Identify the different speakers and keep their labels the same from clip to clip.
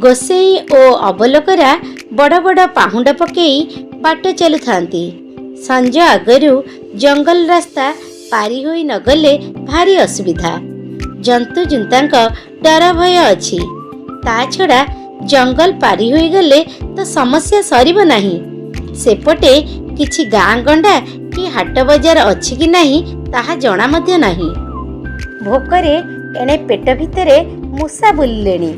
Speaker 1: ଗୋସେଇଁ ଓ ଅବଲୋକରା ବଡ଼ ବଡ଼ ପାହୁଣ୍ଡ ପକେଇ ବାଟ ଚାଲୁଥାନ୍ତି। ସଞ୍ଜ ଆଗରୁ ଜଙ୍ଗଲ ରାସ୍ତା ପାରି ହୋଇ ନଗଲେ ଭାରି ଅସୁବିଧା। ଜନ୍ତୁଜୁନ୍ତାଙ୍କ ଡର ଭୟ ଅଛି। ତା ଛଡ଼ା ଜଙ୍ଗଲ ପାରି ହୋଇଗଲେ ତ ସମସ୍ୟା ସରିବ ନାହିଁ। ସେପଟେ କିଛି ଗାଁ ଗଣ୍ଡା କି ହାଟ ବଜାର ଅଛି କି ନାହିଁ, ତାହା ଜଣା ମଧ୍ୟ ନାହିଁ। ଭୋକରେ ଏଣେ ପେଟ ଭିତରେ ମୂଷା ବୁଲିଲେଣି।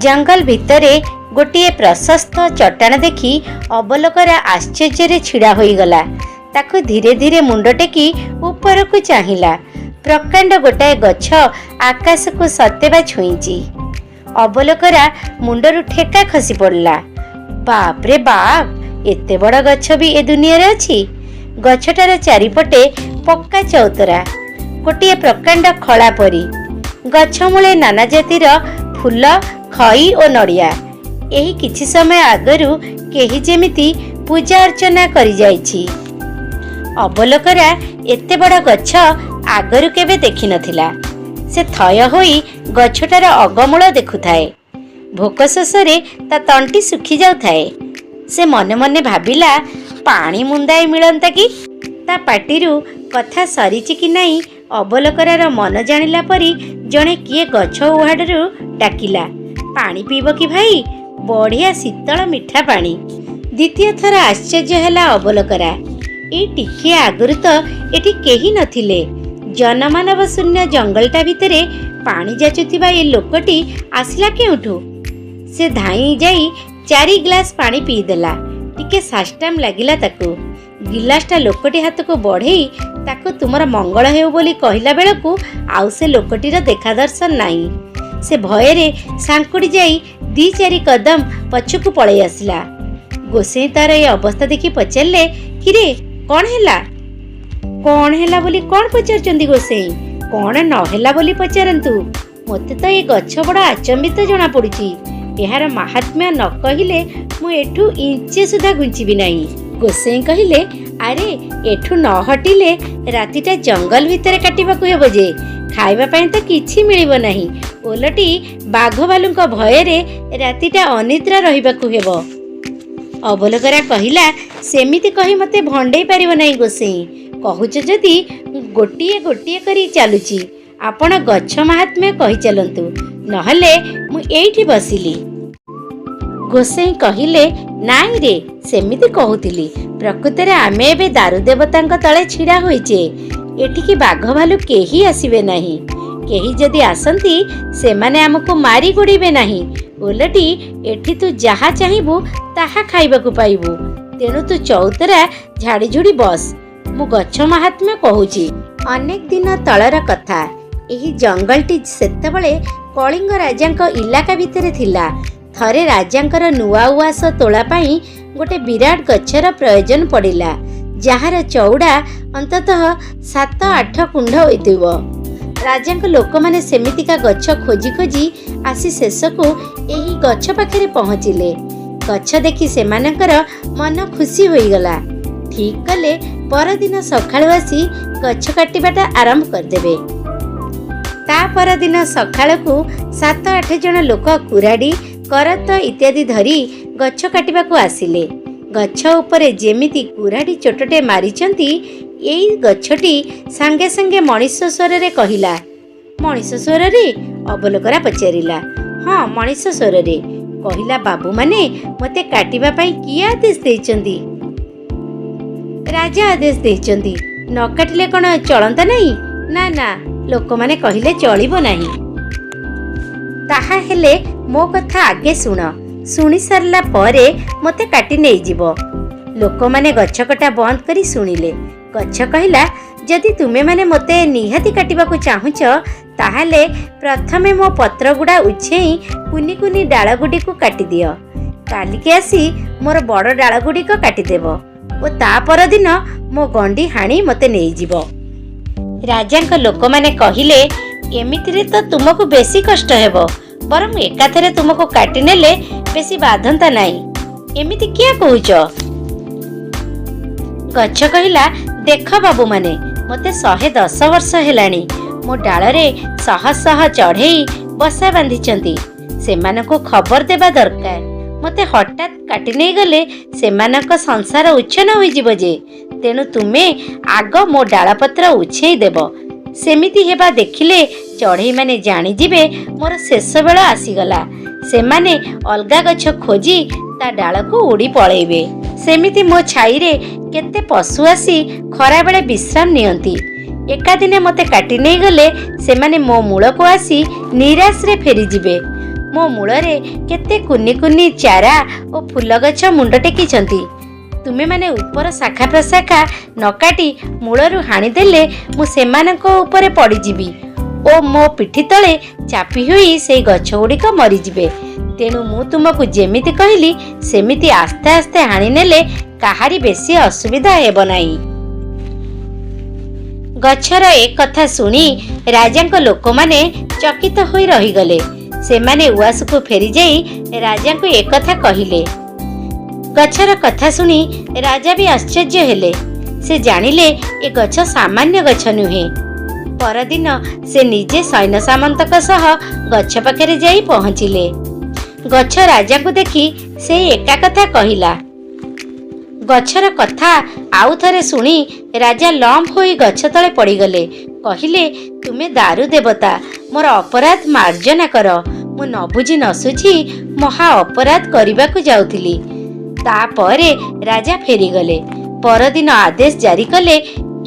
Speaker 1: ଜଙ୍ଗଲ ଭିତରେ ଗୋଟିଏ ପ୍ରଶସ୍ତ ଚଟାଣ ଦେଖି ଅବଲୋକରା ଆଶ୍ଚର୍ଯ୍ୟରେ ଛିଡ଼ା ହୋଇଗଲା। ତାକୁ ଧୀରେ ଧୀରେ ମୁଣ୍ଡ ଟେକି ଉପରକୁ ଚାହିଁଲା। ପ୍ରକାଣ୍ଡ ଗୋଟାଏ ଗଛ ଆକାଶକୁ ସତେବା ଛୁଇଁଛି। ଅବଲୋକରା ମୁଣ୍ଡରୁ ଠେକା ଖସି ପଡ଼ିଲା। ବାପରେ ବାପ, ଏତେ ବଡ଼ ଗଛ ବି ଏ ଦୁନିଆରେ ଅଛି! ଗଛଟାର ଚାରିପଟେ ପକ୍କା ଚଉତରା, ଗୋଟିଏ ପ୍ରକାଣ୍ଡ ଖଳା ପରି। ଗଛ ମୂଳେ ନାନା ଜାତିର ଫୁଲ, ଖଇ ଓ ନଡ଼ିଆ। ଏହି କିଛି ସମୟ ଆଗରୁ କେହି ଯେମିତି ପୂଜା ଅର୍ଚ୍ଚନା କରିଯାଇଛି। ଅବଲୋକରା ଏତେ ବଡ଼ ଗଛ ଆଗରୁ କେବେ ଦେଖିନଥିଲା। ସେ ଥୟ ହୋଇ ଗଛଟାର ଅଗମୂଳ ଦେଖୁଥାଏ। ଭୋକ ଶୋଷରେ ତା ତଣ୍ଟି ଶୁଖି ଯାଉଥାଏ। ସେ ମନେ ମନେ ଭାବିଲା, ପାଣି ମୁନ୍ଦାଏ ମିଳନ୍ତା କି! ତା ପାଟିରୁ କଥା ସରିଛି କି ନାହିଁ, ଅବଲୋକରାର ମନ ଜାଣିଲା ପରି ଜଣେ କିଏ ଗଛ ଉହାଡ଼ରୁ ଡାକିଲା, "ପାଣି ପିଇବ କି ଭାଇ? ବଢ଼ିଆ ଶୀତଳ ମିଠା ପାଣି।" ଦ୍ୱିତୀୟ ଥର ଆଶ୍ଚର୍ଯ୍ୟ ହେଲା ଅବଲୋକରା। ଏଇ ଟିକିଏ ଆଗରୁ ତ ଏଠି କେହି ନଥିଲେ। ଜନମାନବ ଶୂନ୍ୟ ଜଙ୍ଗଲଟା ଭିତରେ ପାଣି ଯାଚୁଥିବା ଏ ଲୋକଟି ଆସିଲା କେଉଁଠୁ? ସେ ଧାଇଁ ଯାଇ 4 ଗ୍ଲାସ ପାଣି ପିଇଦେଲା। ଟିକେ ସାଷ୍ଟାମ ଲାଗିଲା ତାକୁ। ଗିଲାସଟା ଲୋକଟି ହାତକୁ ବଢ଼େଇ ତାକୁ ତୁମର ମଙ୍ଗଳ ହେଉ ବୋଲି କହିଲା ବେଳକୁ ଆଉ ସେ ଲୋକଟିର ଦେଖା ଦର୍ଶନ ନାହିଁ। ସେ ଭୟରେ ସାଙ୍କୁଡ଼ି ଯାଇ ଦି ଚାରି କଦମ ପଛକୁ ପଳେଇ ଆସିଲା। ଗୋସେଇଁ ତାର ଏ ଅବସ୍ଥା ଦେଖି ପଚାରିଲେ, "କିରେ, କ'ଣ ହେଲା?" "କ'ଣ ହେଲା ବୋଲି କ'ଣ ପଚାରୁଛନ୍ତି ଗୋସେଇଁ? କ'ଣ ନହେଲା ବୋଲି ପଚାରନ୍ତୁ। ମୋତେ ତ ଏ ଗଛ ବଡ଼ ଆଚମ୍ବିତ ଜଣାପଡ଼ୁଛି। ଏହାର ମାହାତ୍ମ୍ୟ ନ କହିଲେ ମୁଁ ଏଠୁ ଇଞ୍ଚେ ସୁଦ୍ଧା ଘୁଞ୍ଚିବି ନାହିଁ।" ଗୋସେଇଁ କହିଲେ, "ଆରେ, ଏଠୁ ନ ହଟିଲେ ରାତିଟା ଜଙ୍ଗଲ ଭିତରେ କାଟିବାକୁ ହେବ ଯେ। ଖାଇବା ପାଇଁ ତ କିଛି ମିଳିବ ନାହିଁ, ଓଲଟି ବାଘ ଭାଲୁଙ୍କ ଭୟରେ ରାତିଟା ଅନିଦ୍ରା ରହିବାକୁ ହେବ।" ଅବଲୋକରା କହିଲା, "ସେମିତି କହି ମୋତେ ଭଣ୍ଡେଇ ପାରିବ ନାହିଁ ଗୋସେଇଁ। କହୁଛ ଯଦି ଗୋଟିଏ ଗୋଟିଏ କରି ଚାଲୁଛି। ଆପଣ ଗଛ ମାହାତ୍ମ୍ୟ କହି ଚାଲନ୍ତୁ, ନହେଲେ ମୁଁ ଏଇଠି ବସିଲି।" ଗୋସେଇଁ କହିଲେ, "ନାଇଁ ରେ, ସେମିତି କହୁଥିଲି। ପ୍ରକୃତରେ ଆମେ ଏବେ ଦାରୁ ଦେବତାଙ୍କ ତଳେ ଛିଡ଼ା ହୋଇଛେ। ଏଠିକି ବାଘ ଭାଲୁ କେହି ଆସିବେ ନାହିଁ। କେହି ଯଦି ଆସନ୍ତି, ସେମାନେ ଆମକୁ ମାରି ଗୋଡ଼ିବେ ନାହିଁ। ଓଲଟି ଏଠି ତୁ ଯାହା ଚାହିଁବୁ ତାହା ଖାଇବାକୁ ପାଇବୁ। ତେଣୁ ତୁ ଚଉତରା ଝାଡ଼ିଝୁଡ଼ି ବସ, ମୁଁ ଗଛ ମାହାତ୍ମ୍ୟ କହୁଛି। ଅନେକ ଦିନ ତଳର କଥା। ଏହି ଜଙ୍ଗଲଟି ସେତେବେଳେ କଳିଙ୍ଗ ରାଜାଙ୍କ ଇଲାକା ଭିତରେ ଥିଲା। ଥରେ ରାଜାଙ୍କର ନୂଆ ଉଆସ ତୋଳା ପାଇଁ ଗୋଟେ ବିରାଟ ଗଛର ପ୍ରୟୋଜନ ପଡ଼ିଲା, ଯାହାର ଚଉଡ଼ା ଅନ୍ତତଃ 7-8 କୁଣ୍ଢ ହୋଇଥିବ। ରାଜାଙ୍କ ଲୋକମାନେ ସେମିତିକା ଗଛ ଖୋଜି ଖୋଜି ଆସି ଶେଷକୁ ଏହି ଗଛ ପାଖରେ ପହଞ୍ଚିଲେ। ଗଛ ଦେଖି ସେମାନଙ୍କର ମନ ଖୁସି ହୋଇଗଲା। ଠିକ୍ କଲେ, ପରଦିନ ସକାଳୁ ଆସି ଗଛ କାଟିବାଟା ଆରମ୍ଭ କରିଦେବେ। ତା ପରଦିନ ସକାଳକୁ 7-8 ଜଣ ଲୋକ କୁରାଢ଼ୀ, କରତ ଇତ୍ୟାଦି ଧରି ଗଛ କାଟିବାକୁ ଆସିଲେ। ଗଛ ଉପରେ ଯେମିତି କୁରାଢ଼ୀ ଚୋଟଟେ ମାରିଛନ୍ତି, ଏଇ ଗଛଟି ସାଙ୍ଗେ ସାଙ୍ଗେ ମଣିଷ ସ୍ୱରରେ କହିଲା। "ମଣିଷ ସ୍ୱରରେ?" ଅବଲୋକରା ପଚାରିଲା। "ହଁ, ମଣିଷ ସ୍ୱରରେ କହିଲା। ବାବୁମାନେ, ମୋତେ କାଟିବା ପାଇଁ କିଏ ଆଦେଶ ଦେଇଛନ୍ତି?" "ରାଜା ଆଦେଶ ଦେଇଛନ୍ତି। ନ କାଟିଲେ କ'ଣ ଚଳନ୍ତା ନାହିଁ?" "ନା ନା," ଲୋକମାନେ କହିଲେ, "ଚଳିବ ନାହିଁ।" "ତାହା ହେଲେ ମୋ କଥା ଆଗେ ଶୁଣ। ଶୁଣି ସାରିଲା ପରେ ମୋତେ କାଟି ନେଇଯିବ।" ଲୋକମାନେ ଗଛ କଟା ବନ୍ଦ କରି ଶୁଣିଲେ। ଗଛ କହିଲା, "ଯଦି ତୁମେମାନେ ମୋତେ ନିହାତି କାଟିବାକୁ ଚାହୁଁଛ, ତାହେଲେ ପ୍ରଥମେ ମୋ ପତ୍ରଗୁଡ଼ା ଉଛେଇ କୁନି କୁନି ଡାଳଗୁଡ଼ିକୁ କାଟିଦିଅ। କାଲିକି ଆସି ମୋର ବଡ଼ ଡାଳଗୁଡ଼ିକ କାଟିଦେବ ଓ ତା ପରଦିନ ମୋ ଗଣ୍ଡି ହାଣି ମୋତେ ନେଇଯିବ।" ରାଜାଙ୍କ ଲୋକମାନେ କହିଲେ, "ଏମିତିରେ ତ ତୁମକୁ ବେଶୀ କଷ୍ଟ ହେବ। ବରଂ ଏକାଥରେ ତୁମକୁ କାଟିନେଲେ ବେଶୀ ବାଧନ୍ତା ନାହିଁ। ଏମିତି କିଏ କହୁଛ?" ଗଛ କହିଲା, "ଦେଖ ବାବୁମାନେ, ମୋତେ 110 ବର୍ଷ ହେଲାଣି। ମୋ ଡାଳରେ ଶହ ଶହ ଚଢ଼େଇ ବସା ବାନ୍ଧିଛନ୍ତି। ସେମାନଙ୍କୁ ଖବର ଦେବା ଦରକାର। ମୋତେ ହଠାତ୍ କାଟି ନେଇଗଲେ ସେମାନଙ୍କ ସଂସାର ଉଚ୍ଛନ୍ନ ହୋଇଯିବ ଯେ। ତେଣୁ ତୁମେ ଆଗ ମୋ ଡାଳପତ୍ର ଉଛେଇ ଦେବ। ସେମିତି ହେବା ଦେଖିଲେ ଚଢ଼େଇମାନେ ଜାଣିଯିବେ ମୋର ଶେଷ ବେଳ ଆସିଗଲା। ସେମାନେ ଅଲଗା ଗଛ ଖୋଜି ତା ଡାଳକୁ ଉଡ଼ି ପଳେଇବେ। ସେମିତି ମୋ ଛାଇରେ କେତେ ପଶୁ ଆସି ଖରାବେଳେ ବିଶ୍ରାମ ନିଅନ୍ତି। ଏକାଦିନେ ମୋତେ କାଟି ନେଇଗଲେ ସେମାନେ ମୋ ମୂଳକୁ ଆସି ନିରାଶରେ ଫେରିଯିବେ। ମୋ ମୂଳରେ କେତେ କୁନି କୁନି ଚାରା ଓ ଫୁଲ ଗଛ ମୁଣ୍ଡ ଟେକିଛନ୍ତି। ତୁମେମାନେ ଉପର ଶାଖା ପ୍ରଶାଖା ନ କାଟି ମୂଳରୁ ହାଣିଦେଲେ ମୁଁ ସେମାନଙ୍କ ଉପରେ ପଡ଼ିଯିବି ଓ ମୋ ପିଠି ତଳେ ଚାପି ହୋଇ ସେଇ ଗଛଗୁଡ଼ିକ ମରିଯିବେ। ତେଣୁ ମୁଁ ତୁମକୁ ଯେମିତି କହିଲି, ସେମିତି ଆସ୍ତେ ଆସ୍ତେ ହାଣିନେଲେ କାହାରି ବେଶୀ ଅସୁବିଧା ହେବ ନାହିଁ। ଗଛର ଏ କଥା ଶୁଣି ରାଜାଙ୍କ ଲୋକମାନେ ଚକିତ ହୋଇ ରହିଗଲେ। ସେମାନେ ଉଆସକୁ ଫେରିଯାଇ ରାଜାଙ୍କୁ ଏକଥା କହିଲେ। ଗଛର କଥା ଶୁଣି ରାଜା ବି ଆଶ୍ଚର୍ଯ୍ୟ ହେଲେ। ସେ ଜାଣିଲେ, ଏ ଗଛ ସାମାନ୍ୟ ଗଛ ନୁହେଁ। ପରଦିନ ସେ ନିଜେ ସୈନ୍ୟ ସାମନ୍ତଙ୍କ ସହ ଗଛ ପାଖରେ ଯାଇ ପହଞ୍ଚିଲେ। ଗଛ ରାଜାଙ୍କୁ ଦେଖି ସେଇ ଏକା କଥା କହିଲା। ଗଛର କଥା ଆଉ ଥରେ ଶୁଣି ରାଜା ଲମ୍ପ ହୋଇ ଗଛ ତଳେ ପଡ଼ିଗଲେ। କହିଲେ, "ତୁମେ ଦାରୁ ଦେବତା, ମୋର ଅପରାଧ ମାର୍ଜନା କର। ମୁଁ ନ ବୁଝି ନ ଶୁଝି ମହା ଅପରାଧ କରିବାକୁ ଯାଉଥିଲି।" ତାପରେ ରାଜା ଫେରିଗଲେ। ପରଦିନ ଆଦେଶ ଜାରି କଲେ,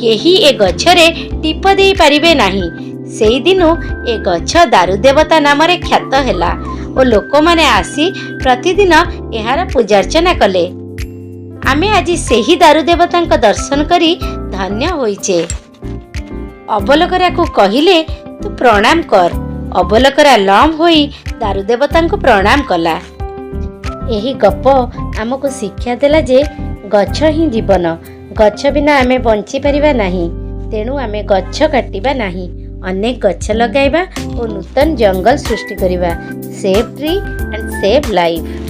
Speaker 1: କେହି ଏ ଗଛରେ ଟିପ ଦେଇପାରିବେ ନାହିଁ। ସେଇଦିନୁ ଏ ଗଛ ଦାରୁ ଦେବତା ନାମରେ ଖ୍ୟାତ ହେଲା ଓ ଲୋକମାନେ ଆସି ପ୍ରତିଦିନ ଏହାର ପୂଜାର୍ଚ୍ଚନା କଲେ। ଆମେ ଆଜି ସେହି ଦାରୁ ଦେବତାଙ୍କ ଦର୍ଶନ କରି ଧନ୍ୟ ହୋଇଛେ। ଅବୋଲକରାକୁ କହିଲେ, "ତୁ ପ୍ରଣାମ କର।" ଅବୋଲକରା ଲମ୍ବ ହୋଇ ଦାରୁ ଦେବତାଙ୍କୁ ପ୍ରଣାମ କଲା। ଏହି ଗପ ଆମକୁ ଶିକ୍ଷା ଦେଲା ଯେ ଗଛ ହିଁ ଜୀବନ। ଗଛ ବିନା ଆମେ ବଞ୍ଚିପାରିବା ନାହିଁ। ତେଣୁ ଆମେ ଗଛ କାଟିବା ନାହିଁ, ଅନେକ ଗଛ ଲଗାଇବା ଓ ନୂତନ ଜଙ୍ଗଲ ସୃଷ୍ଟି କରିବା। Save tree and save life.